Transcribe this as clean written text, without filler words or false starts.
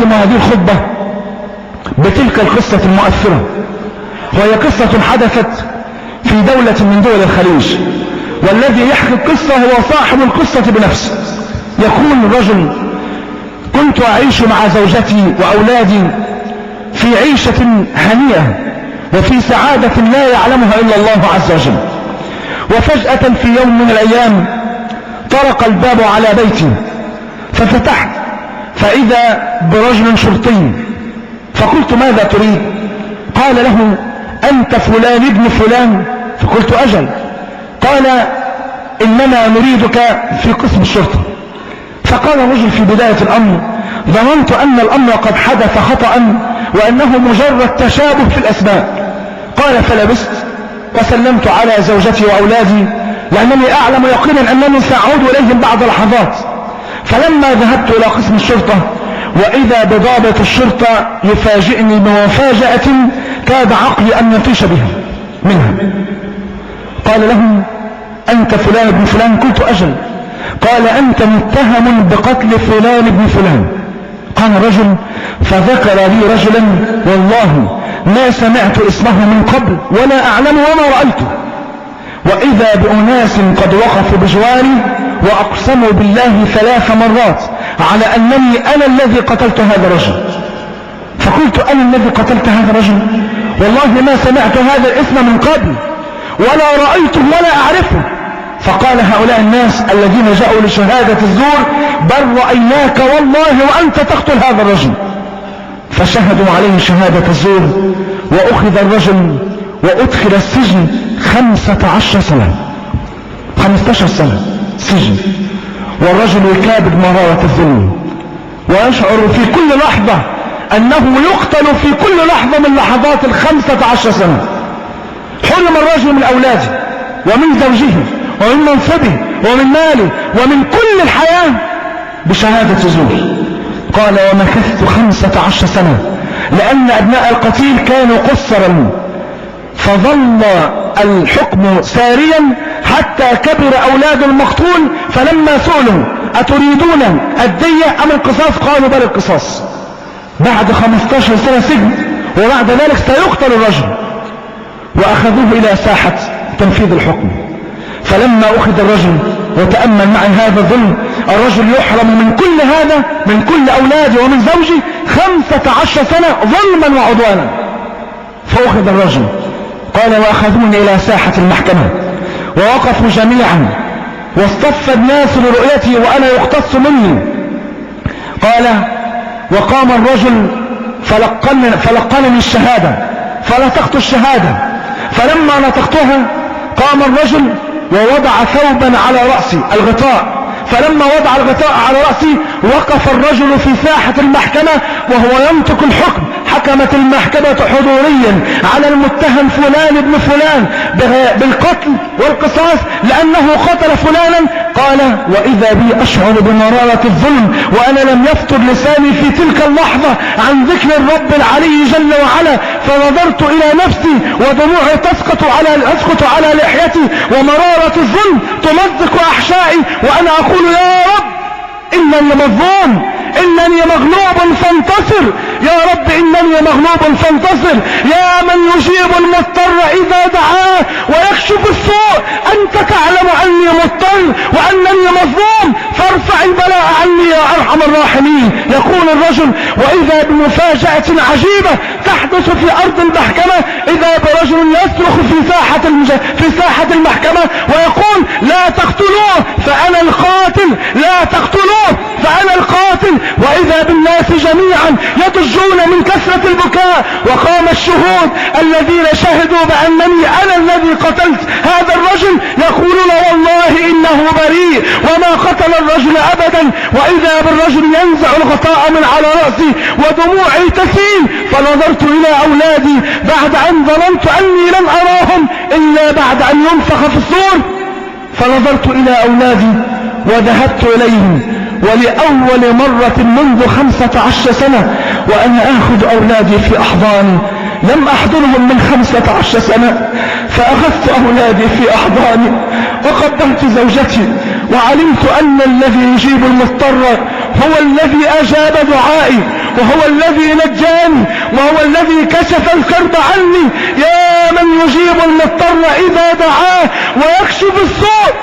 أختم هذه الخطبة بتلك القصة المؤثرة، وهي قصة حدثت في دولة من دول الخليج، والذي يحكي القصة هو صاحب القصة بنفسه. يقول الرجل: كنت أعيش مع زوجتي وأولادي في عيشة هنيئة وفي سعادة لا يعلمها إلا الله عز وجل، وفجأة في يوم من الأيام طرق الباب على بيتي، ففتحت فإذا برجل شرطي، فقلت: ماذا تريد؟ قال له: أنت فلان ابن فلان؟ فقلت: أجل. قال: إننا نريدك في قسم الشرطة. فقال الرجل في بداية الأمر: ظننت أن الأمر قد حدث خطأ وأنه مجرد تشابه في الأسماء. قال: فلبست وسلمت على زوجتي وأولادي، لأنني أعلم يقينا أنني سأعود إليهم بعد لحظات. فلما ذهبت إلى قسم الشرطة وإذا بضابط الشرطة يفاجئني بمفاجأة كاد عقلي أن يطيش بها منها. قال له: أنت فلان ابن فلان؟ قلت: أجل. قال: أنت متهم بقتل فلان ابن فلان. قال الرجل: فذكر لي رجلا والله ما سمعت اسمه من قبل ولا أعلم وما رأيته، وإذا بأناس قد وقفوا بجواري وأقسموا بالله 3 مرات على أنني أنا الذي قتلت هذا الرجل. فقلت: أنا الذي قتلت هذا الرجل؟ والله ما سمعت هذا الاسم من قبل ولا رأيته ولا أعرفه. فقال هؤلاء الناس الذين جاءوا لشهادة الزور: بل رأيناك والله وأنت تقتل هذا الرجل. فشهدوا عليه شهادة الزور، وأخذ الرجل وأدخل السجن 15 سنة، 15 سنة سجن. والرجل يكابد مرارة الظلم، ويشعر في كل لحظة أنه يقتل في كل لحظة من لحظات 15 سنة. حرم الرجل من أولاده ومن زوجه ومن منصبه ومن ماله ومن كل الحياة بشهادة زور. قال: ومكثت 15 سنة لأن أبناء القتيل كانوا قصرا، فظل الحكم ساريا حتى كبر أولاد المقتول. فلما سئلوا: أتريدون الدية أم القصاص؟ قالوا: بل القصاص. بعد 15 سنة سجن، وبعد ذلك سيقتل الرجل. وأخذوه إلى ساحة تنفيذ الحكم. فلما أخذ الرجل، وتأمل معي هذا الظلم، الرجل يحرم من كل هذا، من كل أولاده ومن زوجه، 15 سنة ظلما وعدوانا. فأخذ الرجل. قال: وأخذوني إلى ساحة المحكمة، ووقفوا جميعا، واصطف الناس لرؤيتي وأنا يقتص مني. قال: وقام الرجل فلقنني الشهادة، فنطقت الشهادة. فلما نطقتها قام الرجل ووضع ثوبا على رأسي، الغطاء. فلما وضع الغطاء على رأسي وقف الرجل في ساحة المحكمة وهو ينطق الحكم. حكمت المحكمة حضوريا على المتهم فلان ابن فلان بالقتل والقصاص لأنه قتل فلانا. قال: وإذا بي أشعر بمرارة الظلم وأنا لم يفتر لساني في تلك اللحظة عن ذكر الرب العلي جل وعلا، فنظرت إلى نفسي ودموعي تسقط على لحيتي، ومرارة الظلم تمزق أحشائي، وأنا أقول: يا رب إنني مظلوم، إنني مغلوب فانتصر، يا رب إنني مغلوب فانتصر، يا من يجيب المضطر إذا دعاه ويكشف السوء، أنت تعلم أني مضطر وأنني مظلوم، فارفع البلاء عني يا أرحم الراحمين. يقول الرجل: وإذا بمفاجأة عجيبة تحدث في أرض المحكمة، إذا برجل يصرخ في ساحة المحكمة ويقول: لا تقتلوه فأنا القاتل، لا تقتلوه فأنا القاتل. وإذا بالناس جميعا يضجون من كثرة البكاء، وقام الشهود الذين شهدوا بأنني أنا الذي قتلت هذا الرجل يقولون: والله إنه بريء وما قتل الرجل أبدا. وإذا بالرجل ينزع الغطاء من على رأسي ودموعي تسيل. فنظرت إلى أولادي بعد أن ظننت أني لن أراهم إلا بعد أن ينفخ في الصور، فنظرت إلى أولادي وذهبت إليهم، ولأول مرة منذ 15 سنة وأنا آخذ أولادي في أحضاني، لم أحضنهم من 15 سنة، فأخذت أولادي في أحضاني وقبلت زوجتي، وعلمت أن الذي يجيب المضطر هو الذي أجاب دعائي، وهو الذي نجاني، وهو الذي كشف الكرب عني. يا من يجيب المضطر إذا دعاه ويكشف السوء.